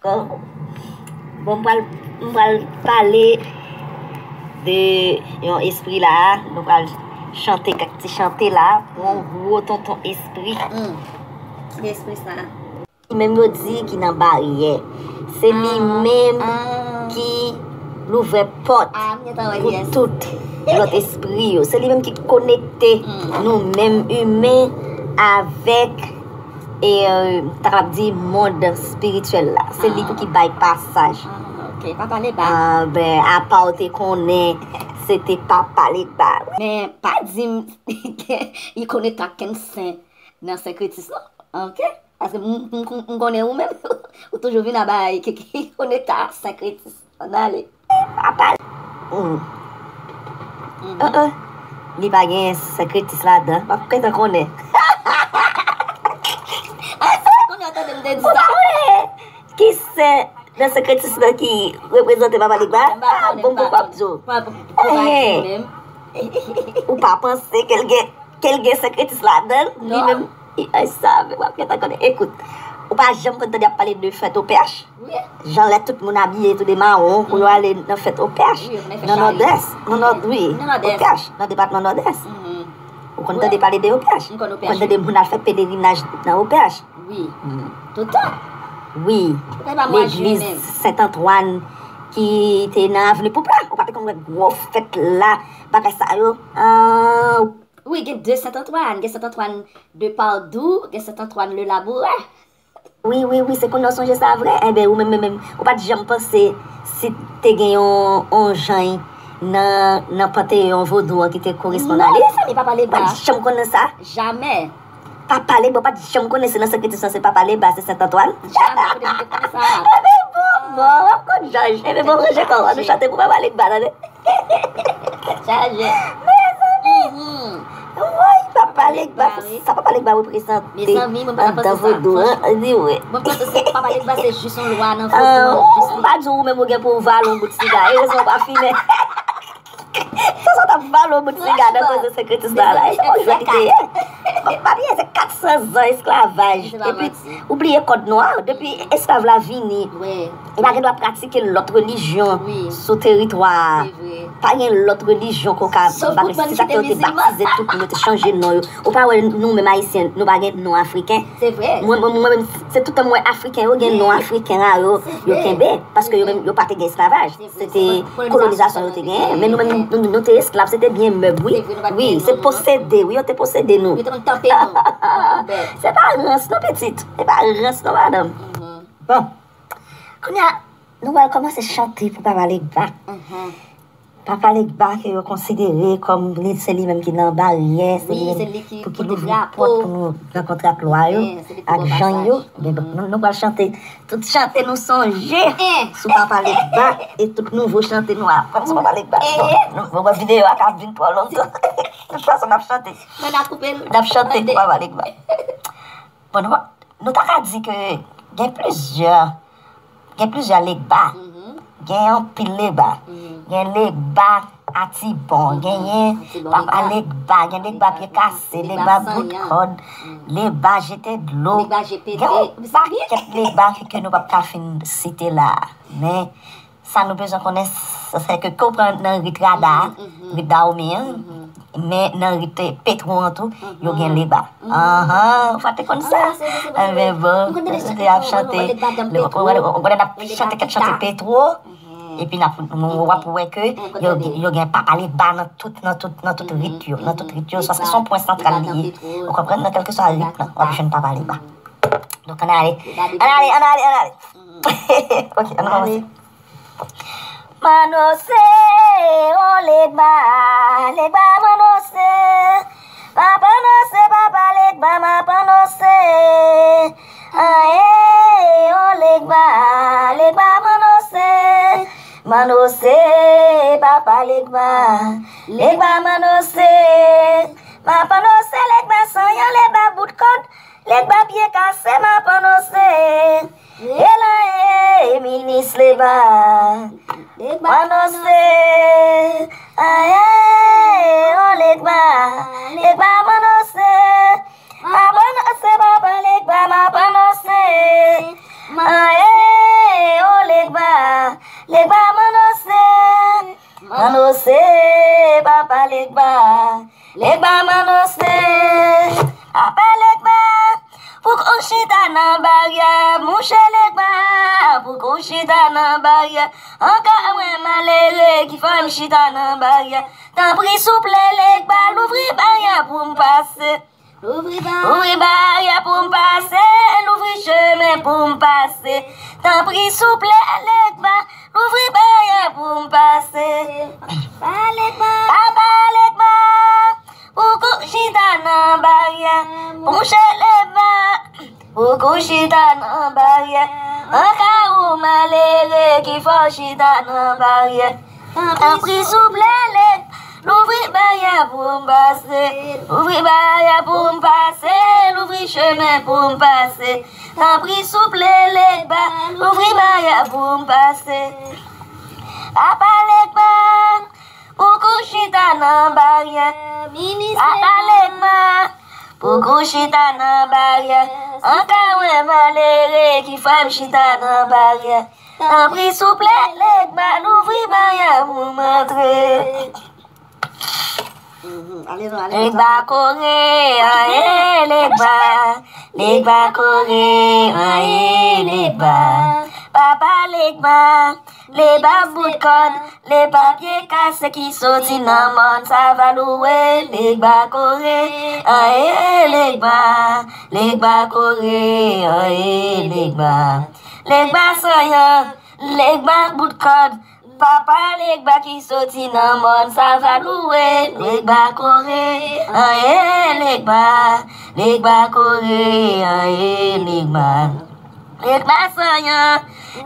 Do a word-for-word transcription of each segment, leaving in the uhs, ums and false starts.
Bon, m pral, m pral pale de yon espri la. Nou pral chante kèk ti chante la pou yon gwo tonton espri. Hmm. Ki espri sa? Li menm yo di ki nan baryè. Se li menm ki louvè pòt pou tout lòt espri yo. Se li menm ki konekte nou menm imen avèk e, ta kapab di, mond espirityèl la. Se li tou ki bay pasaj. Ah, ok. Papa Legba. Ah, ben, apa w te konnen, se te Papa Legba. Men, pa di m, li konekte ak kenn sen nan senkretis, non. Ok? Paske m, m, m, m konnen ou menm, ou toujou vin a bagay ki, ki konekte ak senkretis. Ann ale. Papa. Hmm. Uh-uh. Li pa gen senkretis ladan. M ap gentan konnen. Kounye a tande m te di sa. Ki sen nan senkretis la ki reprezante Papa Legba? M pa konnen, m pa konnen. Bon, bon, bon, bon. Ou pa panse ke l gen, ke l gen senkretis ladan l? Li menm, i, ay, sa, w ap gentan konnen. Ekout, ou pa janm konn tande y ap pale de fèt O P H? Jan lè tout moun abiye tou de mawon pou yo ale nan fèt O P H, nan Nòdès, nan Nòd, wi, O P H, nan depatman Nòdès. Ou konn tande pale de O P H? Ou konn tande moun al fè pelerinaj nan O P H? Wi. Toutan. Wi. Legliz Sent Antwàn ki te nan Avni Poupla. Ou pa te konn wè gwo fèt la, bagay sa yo? Ah, wi, gen de Sent Antwàn. Gen Sent Antwàn de Padou, gen Sent Antwàn le Labourè. Wi, wi, wi, se kounye a w sonje sa vre. Enben, ou menm, menm, menm, ou pa t janm panse si te gen yon, yon jan nan, nan panteyon vodou an ki te koresponn a li? Non, mezanmi, Papa Legba. Ou pa t janm konnen sa? Jamè. Papa Legba, ou pa t janm konnen se nan senkretis lan se Papa Legba, se Sent Antwàn? Jamè, kote m te konnen sa? Enben bon, bon, w ap konn jòj. Enben bon, ranje kò w, ann nou chante pou Papa Legba, tande. Chaje. Mezanmi. Woy, Papa Legba, sa Papa Legba reprezante anndan vodou an, andiwe. Mwen panse se Papa Legba se jis yon lwa nan vodou an, jis li. M pa di w ou menm ou gen pou w vale yon bout siga, erezman w pa fimen. Sa sa t ap vale yon bout siga nan koze senkretis la la, e se yon jwèt li te ye. Pa bliye se kat san zan esklavaj. Epi ou bliye kòd nwa, depi esklav la vini, li pa gen dwa pratike lòt relijyon sou teritwa a. Pa gen lòt relijyon ke w ka bagay. Se sa k fè yo te batize tout moun, yo te chanje non yo. Ou pa wè nou menm Ayisyen, nou pa gen non afriken? Mwen, mwen, mwen menm, se tout tan m wè Afriken yo gen non afriken a yo, yo kenbe, paske yo menm, yo pa te gen esklavaj. Se te kolonizasyon yo te genyen, men nou menm, nou, nou te esklav, se te byen mèb, wi. Wi, se posede, wi, yo te posede nou. Yo te konn tanpe nou. Se pa rans non, pitit. Se pa rans non, madanm. Bon. Kounye a, nou pral kòmanse chante pou Papa Legba. Papa Legba ke yo konsidere kòm li, se li menm ki nan baryè, se li menm pou ki louvri pòt pou nou rankontre ak lwa yo, ak jan yo. Men bon, nou, nou pral chante tout chante nou sonje sou Papa Legba e tout nouvo chante nou aprann sou Papa Legba. Bon, nou, bon, videyo a ka vin twò long tou. Tout fason n ap chante. N ap chante pou Papa Legba. Bon, nou, nou ta ka di ke gen plizyè, gen plizyè Legba. Gen anpil Legba. Gen Legba Atibon, genyen Papa Legba, gen Legba Pye Kase, Legba Bout Kòd, Legba Jete Dlo. Gen yon pakèt Legba ke nou p ap ka fin site la. Men, sa nou bezwen konnen, se ke, ke w pran nan rit Rada a, rit Dahomey an, men nan rit Petwo an tou, yo gen Legba. Anhan, ou pa te konn sa? Enben bon, yo ap chante, ou wè n ap chante kèk chante Petwo, epi n ap, w ap wè ke yo, yo gen Papa Legba nan tout, nan tout, nan tout rit yo, nan tout rit yo, se yon pwen santral li ye. Ou konprann? Nan kèlkeswa rit lan, w ap jwenn Papa Legba. Donk, ann ale, ann ale, ann ale, ann ale. Ok, ann kòmanse. Manose, o Legba, Legba Manose. M ap anonse, Papa Legba, m ap anonse. Aye, o Legba, Legba Manose. Manose, Papa Legba, Legba Manose. M ap anonse Legba Sanyan, Legba Bout Kòd, Legba Pye Kase, m ap anonse. Ela e minis Legba. Legba anonse. Aye, o Legba. Legba m anonse. M ap anonse, Papa Legba, m ap anonse. Aye, Legba, Legba m anonse, papa Legba, pou kou chita nan baryè, mouche Legba, pou kou chita nan baryè, ankò mwen malere ki fè m chita nan baryè, tanpri souple Legba, louvri baryè pou m pase. Louvri ba- Louvri baryè pou m pase, louvri chemen pou m pase. Tanpri souple Legba, louvri baryè pou m pase. Papa Legba. Papa Legba, pou kou chita nan baryè, mouche Legba, pou kou chita nan baryè, ankò ou malere ki fè w chita nan baryè. Tanpri souple Legba, louvri baryè pou m pase, louvri baryè pou m pase, louvri chemen pou m pase. Tanpri souple Legba, louvri baryè pou m pase. Papa Legba, pou kou chita nan baryè, minis Papa Legba, pou kou chita nan baryè, ankò mwen malere ki fè m chita nan baryè. Tanpri souple Legba, louvri baryè pou m antre. Legba kore, aye Legba, Legba kore, aye Legba. Papa Legba, Legba bout kòd, Legba pye kase ki soti nan mòn Savalouwe, Legba kore, aye Legba, Legba kore, aye Legba. Legba sanyan, Legba bout kòd, papa Legba ki soti nan mòn Savalouwe, Legba kore, aye Legba, Legba kore, aye Legba. Legba sanyan,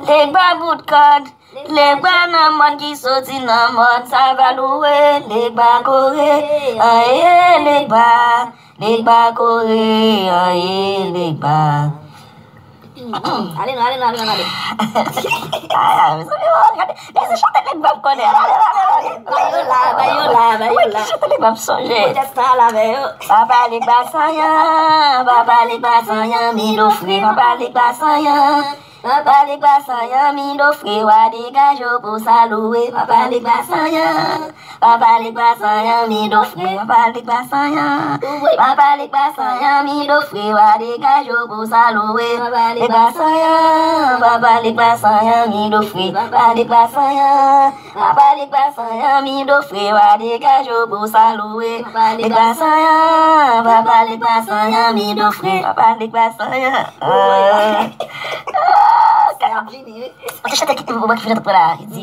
Legba bout kòd, Legba nan mòn ki soti nan mòn Savalouwe, Legba kore, aye Legba, Legba kore, aye Legba. Ale non, ale non, ale non, ale. Ay, ay, mezanmi, oh, gade, men se chante Legba m konnen. Ale, ale, ale, ale. Ba yo la, ba yo la, ba yo la. Chante Legba m sonje. Papa Legba sanyan, papa Legba sanyan, mi do fre, papa Legba sanyan. Papa Legba sanyan, mi do fre, wa degaje w pou sa louwe, papa Legba sanyan. Papa Legba sanyan, mi do fre, papa Legba sanyan. Papa Legba sanyan, mi do fre, wa degaje w pou sa louwe. Papa Legba sanyan, papa Legba sanyan, mi do fre, papa Legba sanyan. Papa Legba sanyan, mi do fre, wa degaje w pou sa louwe. Papa Legba sanyan, papa Legba sanyan, mi do fre, papa Legba sanyan. Sa ap vini, wi. Ou te chante ki ou ki vin antre la, li di,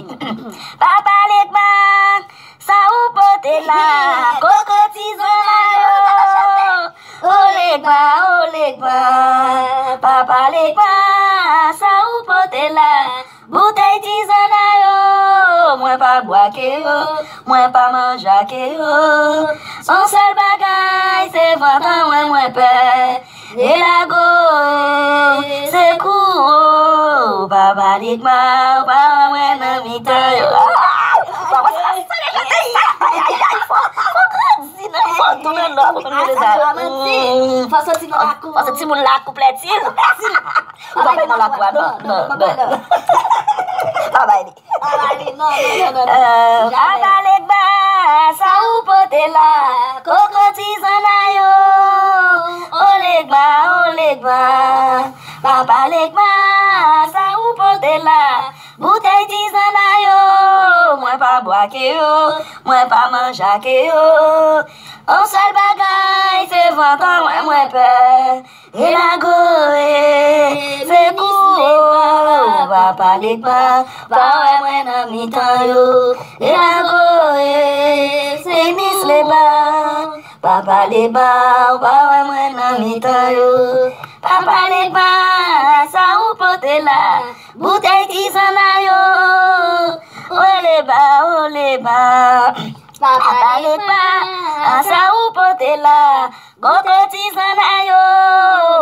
papa Legba, sa ou pote la, koko ti zanmayo. O Legba, o Legba, papa Legba, sa ou pote la, boutèy ti zanmayo. Mwen pa bwake yo, mwen pa manjake yo. Yon sèl bagay, se vant an mwen mwen pè. E lago, e sekou, o, papa Legba, ou pa wè mwen nan mitan yo. Ay, fò, fò, fò, fò, fò, ay, ay, ay, fò, fò grandi nan, fò tounen lò, fò tounen lè sa. Fò soti nan lakou. Fò soti moun lakou plètil. Ou pa bay non lakou a, non, non, non. Pa bay li. Papa Legba, sa ou pote la, koko ti zanmayo. O Legba, o Legba. Papa Legba, sa ou pote la, boutèy ti zanmayo. Mwen pa bwake yo, mwen pa manjake yo. Yon sèl bagay, se vant an mwen mwen pè. E lago, e sekou, o, papa Legba, pa wè mwen nan mitan yo. E lago, e minis Legba, papa Legba, ou pa wè mwen nan mitan yo. Papa Legba, sa ou pote la, boutèy ti zanmayo. O Legba, o Legba, papa Legba, sa ou pote la, koko ti zanmayo,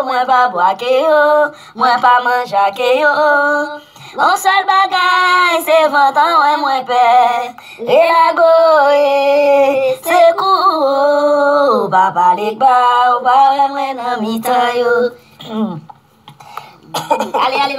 mwen pa bwake yo, mwen pa manjake yo. Yon sèl bagay, se vant an mwen mwen pè. E lago, e sekou, o, papa Legba, ou pa wè mwen nan mitan yo. Ale, ale,